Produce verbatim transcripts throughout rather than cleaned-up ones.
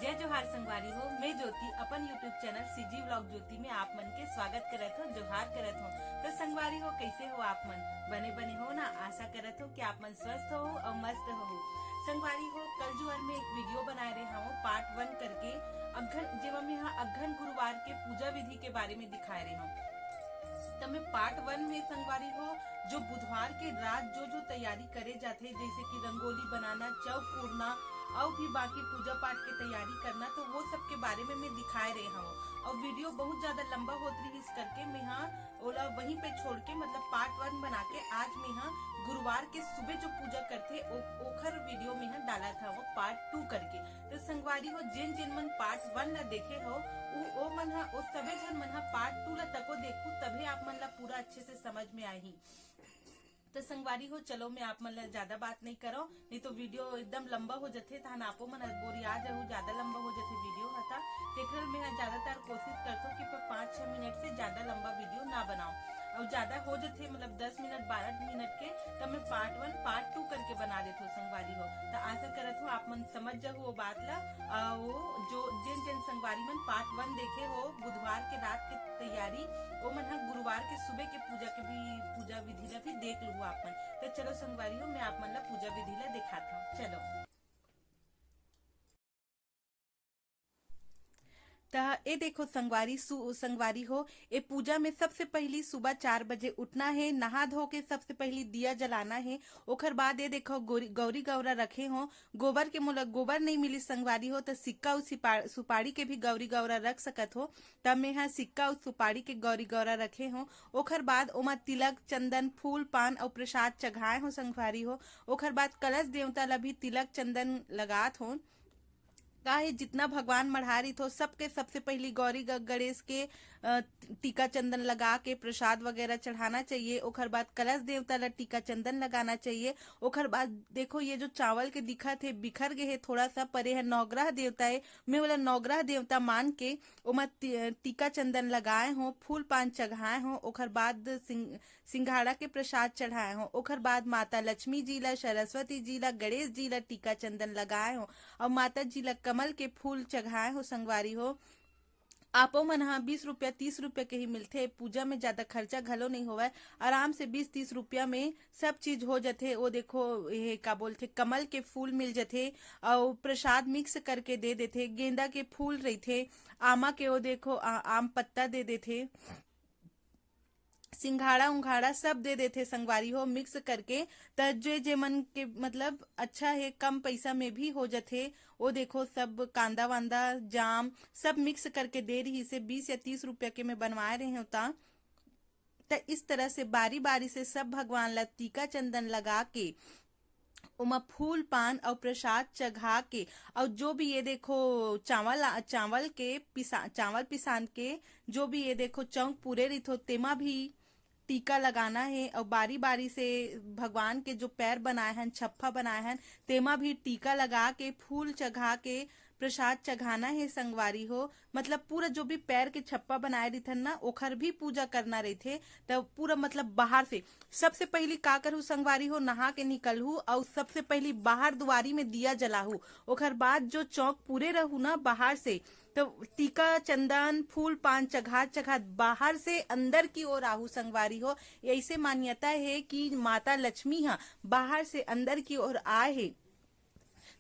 जय जोहार संगवारी हो, मैं ज्योति अपन YouTube चैनल सीजी व्लॉग ज्योति में आप मन के स्वागत करत हूँ, जोहार करत हूँ। तो संगवारी हो, कैसे हो आप मन? बने बने हो ना? आशा करत हूँ कि आप मन स्वस्थ हो और मस्त हो। संगवारी हो, कल जुआर में एक वीडियो बनाए रहे हूँ पार्ट वन करके, अगहन, जेमा में हाँ अगहन गुरुवार के पूजा विधि के बारे में दिखाए रहे हूँ। तो मैं पार्ट वन में संगवारी हो, जो बुधवार के रात जो जो तैयारी करे जाथे, जैसे कि रंगोली बनाना, चौक पूरना, और भी बाकी पूजा पाठ के तैयारी करना, तो वो सब के बारे में मैं दिखाए रहे हूँ। और वीडियो बहुत ज्यादा लंबा होत रहिस करके मैं हाँ ओला वहीं पे छोड़ के, मतलब पार्ट वन बना के आज मैं हाँ गुरुवार के सुबह जो पूजा करथे ओ, ओखर वीडियो में हाँ डाला था वो पार्ट टू करके। तो संगवारी हो, जेन जेन मन पार्ट वन ला देखे हो, उ ओ मन हा, ओ सबे झन मन हा पार्ट टू ला तको देखू, तभे आप मन ला पूरा अच्छे से समझ में आही। तो संगवारी हो, चलो मैं आप मन ला ज्यादा बात नहीं करो, नहीं तो वीडियो एकदम लंबा हो जथे, तहन आपो मन बोरिया जाहू, ज्यादा लंबा हो जथे वीडियो हा। त तेखर मैं हा ज्यादातर कोशिश करथो कि प-, पाँच छह मिनट से ज्यादा लंबा वीडियो ना बनाओ, और ज्यादा हो जथे, मतलब दस मिनट, बारह मिनट के, तब मैं पार्ट वन, पार्ट टू करके बना देथो संगवारी हो। त आशा करत हो आप मन समझ जाहू वो बात ला। अउ जो जेन जेन संगवारी मन पार्ट वन देखे हो बुधवार के रात के तैयारी, ओ मन ह गुरुवार के सुबह के पूजा के भी, पूजा विधि ला भी देख लू आप मन। तो चलो संगवारी हो, मैं आप मन ला पूजा विधि ला दिखात हूँ। चलो। त ए देखो संगवारी, सु-, संगवारी हो, ए पूजा में सबसे पहली सुबह चार बजे उठना है, नहा धो के सबसे पहली दिया जलाना है। ओखर बाद ए देखो गौरी, गौरी गौरा रखे हो, गोबर के मोला गोबर नहीं मिली संगवारी हो, त सिक्का अउ सिपा-, सुपारी के भी गौरी गौरा रख सकत हो। त मैं ह सिक्का अउ सुपारी के गौरी गौरा रखे हो। ओखर बाद ओमा तिलक, चंदन, फूल, पान अउ प्रसाद चघाए हो संगवारी हो। ओखर बाद कलश देवता ला भी तिलक चंदन लगात हो। काहे जितना भगवान मढ़ा रहिथो, सबके सबसे पहली गौरी ग-, गणेश के, अ, टीका चंदन लगा के प्रसाद वगैरह चढ़ाना चाहिए। ओखर बाद कलश देवता ला टीका चंदन लगाना चाहिए। ओखर बाद देखो, ये जो चावल के दिखत हे, बिखर गे हे थोड़ा सा, पर ये ह नवग्रह देवता हे। मैं ओला नवग्रह देवता मान के ओमा टी-, टीका चंदन लगाए हो, फूल पान चघाए हो। ओखर बाद सिंग-, सिंघाड़ा के प्रसाद चढ़ाए हो। ओखर बाद माता लक्ष्मी जी ला, सरस्वती जी ला, गणेश जी ला टीका चंदन लगाए हो, और माता जी ला कमल के फूल चघाए हो संगवारी हो। आपो मन हा बीस रुपया, तीस रुपया के ही मिलथे। पूजा में ज्यादा खर्चा घलो नहीं होवय, आराम से बीस तीस रुपया में सब चीज हो जथे। ओ देखो, ये का बोलथे, कमल के फूल मिल जथे, अउ प्रसाद मिक्स करके दे देथे। गेंदा के फूल रहिथे, आमा के, ओ देखो, आ-, आम पत्ता दे देथे। सिंघाड़ा उंघाड़ा सब दे देथे संगवारी हो, मिक्स करके। त जे जे मन के मतलब अच्छा हे, कम पैसा में भी हो जथे। ओ देखो, सब कांदा वांदा, जाम, सब मिक्स करके दे रहिसे। बीस या तीस रुपया के मैं बनवाए रहे हूँ ता। त इस तरह से बारी बारी से सब भगवान ला टीका चंदन लगा के, ओमा फूल पान अउ प्रसाद चघा के, अउ जो भी ये देखो चावल, चावल के पिसा-, चावल पिसान के, जो भी ये देखो चौंक पूरे रहिथो, तेमा भी टीका लगाना हे। अउ बारी बारी से भगवान के जो पैर बनाए हन, छप्पा बनाए हन, तेमा भी टीका लगा के, फूल चघा के, प्रसाद चघाना हे संगवारी हो। मतलब पूरा जो भी पैर के छप्पा बनाए रहिथन ना, ओखर भी पूजा करना रहिथे। त पूरा मतलब बाहर से सबसे पहली का करहू संगवारी हो, नहा के निकलहू अउ सबसे पहली बाहर दुआरी में दिया जलाहू। ओखर बाद जो चौंक पूरे रहू ना बाहर से, तो टीका चंदन फूल पान चघात चघात बाहर से अंदर की ओर आहू संगवारी हो। ऐसे मान्यता हे कि माता लक्ष्मी ह बाहर से अंदर की ओर आए हे।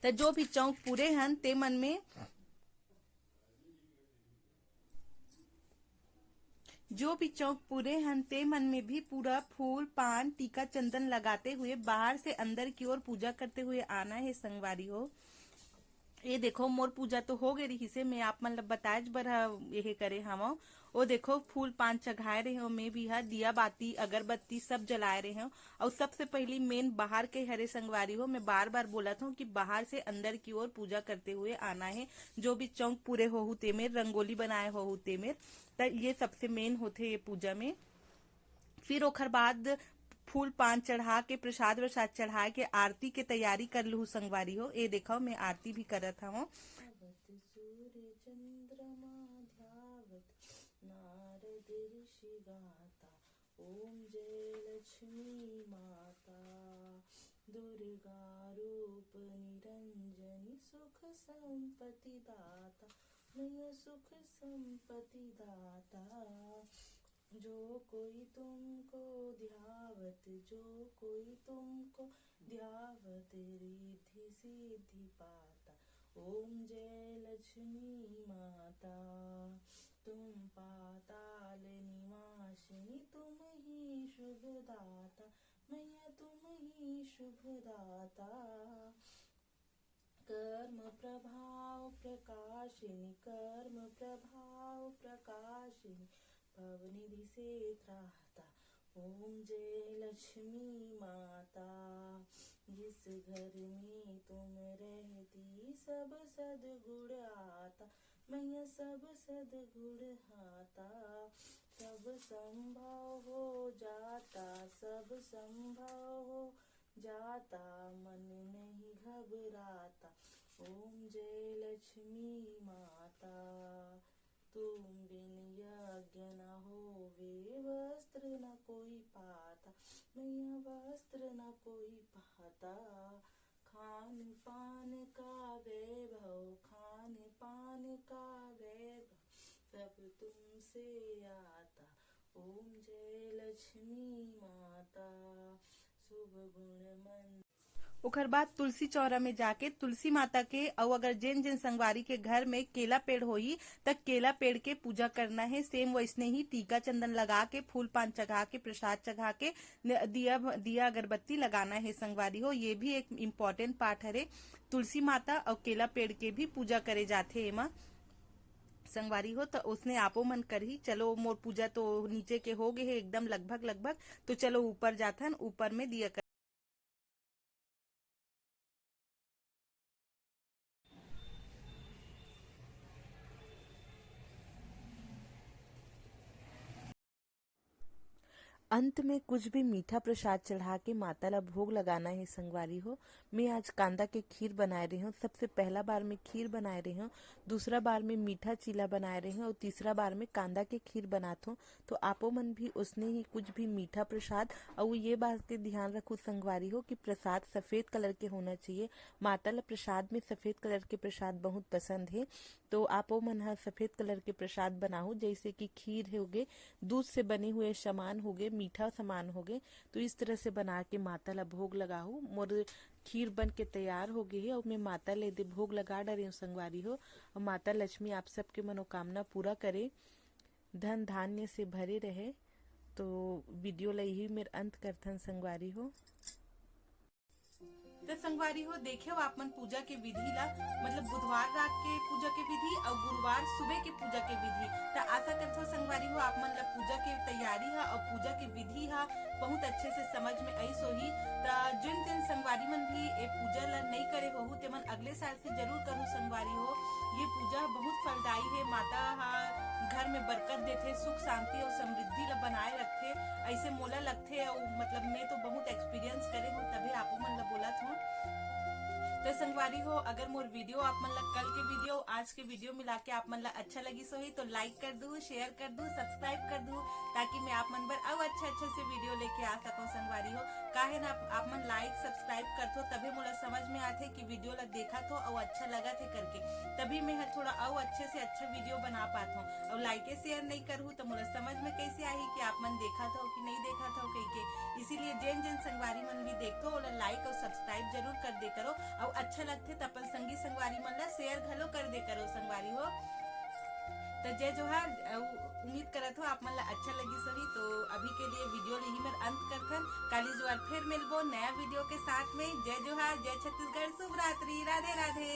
त जो भी चौंक पूरे हन ते मन में, जो भी चौंक पूरे हन ते मन में भी पूरा फूल पान टीका चंदन लगाते हुए बाहर से अंदर की ओर पूजा करते हुए आना हे संगवारी हो। ये देखो, मोर पूजा तो हो गे रहिसे, मैं आप मन ल बताएच बर ह-, एहे करे हवं। ओ देखो, फूल पान चघाए रहे हो, मैं भी ह दिया बाती अगरबत्ती सब जलाए रहे हो। अउ सबसे पहली मेन बाहर के हरे संगवारी हो, मैं बार बार बोलत हूँ कि बाहर से अंदर की ओर पूजा करते हुए आना है। जो भी चौंक पूरे होहू तेमेर, रंगोली बनाए होहू तेमेर, त ये सबसे मेन होथे ये पूजा में। फिर ओखर बाद फूल पान चढ़ा के, प्रसाद वरसाद चढ़ा के आरती के तैयारी कर लूहू संगवारी हो। ए देखो, मैं आरती भी करत हवं। सूर्य चंद्रमा ध्यावत नारद ऋषि गाता, ओम जय लक्ष्मी माता। दुर्गा रूप निरंजनी सुख संपत्ति दाता, मैया सुख संपत्ति दाता। जो कोई तुमको ध्यावत, जो कोई तुमको ध्यावत, रिद्धि सिद्धि पाता। ओम जय लक्ष्मी माता। तुम पाताल निवासिनी, तुम ही शुभ दाता, मैया तुम ही शुभ दाता। कर्म प्रभाव प्रकाशिनी, कर्म प्रभाव प्रकाशिनी, भव निधि से त्राता। ओम जय लक्ष्मी माता। जिस घर में तुम रहती, सब सदगुण आता, मैया सब सदगुण आता। सब संभव हो जाता, सब संभव हो जाता, मन नहीं घबराता। ओम जय लक्ष्मी माता। तुम बिन यज्ञ न होवे, वस्त्र न कोई पाता, मैया वस्त्र न कोई पाता। खान पान का वैभव, खान पान का वैभव, सब तुमसे आता। ओम जय लक्ष्मी माता। शुभ गुण मन ओखर बाद तुलसी चौरा में जाके तुलसी माता के, अउ अगर जेन जेन संगवारी के घर में केला पेड़ होही, त केला पेड़ के पूजा करना हे। सेम वैसने ही टीका चंदन लगा के, फूल पान चघा के, प्रसाद चघा के, न-, दिया भ-, दिया अगरबत्ती लगाना हे संगवारी हो। ये भी एक इम्पोर्टेंट पार्ट हरे। तुलसी माता अउ केला पेड़ के भी पूजा करे जाथे एमा संगवारी हो। त उसने आपो मन करही। चलो, मोर पूजा तो नीचे के हो गए हे एकदम लगभग लगभग, तो चलो ऊपर जाथन, ऊपर में दिया कर अंत में कुछ भी मीठा प्रसाद चढ़ा के माता ला भोग लगाना हे संगवारी हो। मैं आज कांदा के खीर बनाए रहे हूँ। सबसे पहला बार मैं खीर बनाए रहे हूँ, दूसरा बार मैं मीठा चीला बनाए रहे हूँ और तीसरा बार मैं कांदा के खीर बनात हूँ। तो आपो मन भी उसने ही कुछ भी मीठा प्रसाद, और ये बात के ध्यान रखो संगवारी हो कि प्रसाद सफेद कलर के होना चाहिए। माता ला प्रसाद में सफेद कलर के प्रसाद बहुत पसंद है। तो आपो मन ह सफेद कलर के प्रसाद बनाहू, जैसे कि खीर होगे, दूध से बने हुए सामान होगे, मीठा सामान होगे, तो इस तरह से बना के माता ला भोग लगाहू। मोर खीर बन के तैयार हो गए है और मैं माता ले दे भोग लगा डरे हूँ संगवारी हो। और माता लक्ष्मी आप सबके मनोकामना पूरा करे, धन धान्य से भरे रहे। तो वीडियो ला यही मेर अंत करथन संगवारी हो। तो संगवारी हो, देखे हो आप मन पूजा के विधि ला, मतलब बुधवार रात के पूजा के विधि और गुरुवार सुबह के पूजा के विधि। तो आशा करथो संगवारी हो, आप मन ला पूजा के तैयारी हा और पूजा के विधि हा बहुत अच्छे से समझ में आइस होही। त जिन जिन संगवारी मन भी ए पूजा ला नहीं करे होहू, ते मन अगले साल से जरूर करू संगवारी हो। ये पूजा बहुत फलदायी है। माता हा घर में बरकत देथे, सुख शांति और समृद्धि ला बनाए रखथे, ऐसे मोला लगथे। और मतलब मैं तो बहुत एक्सपीरियंस करे हूँ, तभी आपो मन ला बोलत हूँ। तो संगवारी हो, अगर मोर वीडियो आप मन ला कल के वीडियो, आज के वीडियो मिला के आप मन ला अच्छा लगिस होही, तो लाइक कर दू, शेयर कर दू, सब्सक्राइब कर दू, ताकि मैं आप मन बर अउ अच्छे अच्छे से वीडियो लेके आ सकूं संगवारी हो। काहे ना आप, आप मन लाइक सब्सक्राइब करथो, तभी मोला समझ में आथे कि वीडियो ला देखत हो अउ अच्छा लगत हे करके, तभी मैं ह थोड़ा अउ अच्छे से अच्छा वीडियो बना पाथो। अउ लाइके शेयर नहीं करहू तो मोला समझ में कैसे आही कि आप मन देखत हो कि नहीं देखत हो कहिके। इसीलिए जेन जेन संगवारी मन भी देखथो, ओला लाइक और सब्सक्राइब जरूर कर दे करो, और अच्छा लगथे त अपन संगी संगवारी मन ला शेयर घलो कर दे करो संगवारी हो। त जय जोहार, अउ उम्मीद करत हो आप मन ला अच्छा लगिस होही। तो अभी के लिए वीडियो ला यही मेर अंत करथन। काली जुआर फिर मिलबो नया वीडियो के साथ में। जय जोहार, जय छत्तीसगढ़, शुभ रात्रि, राधे राधे।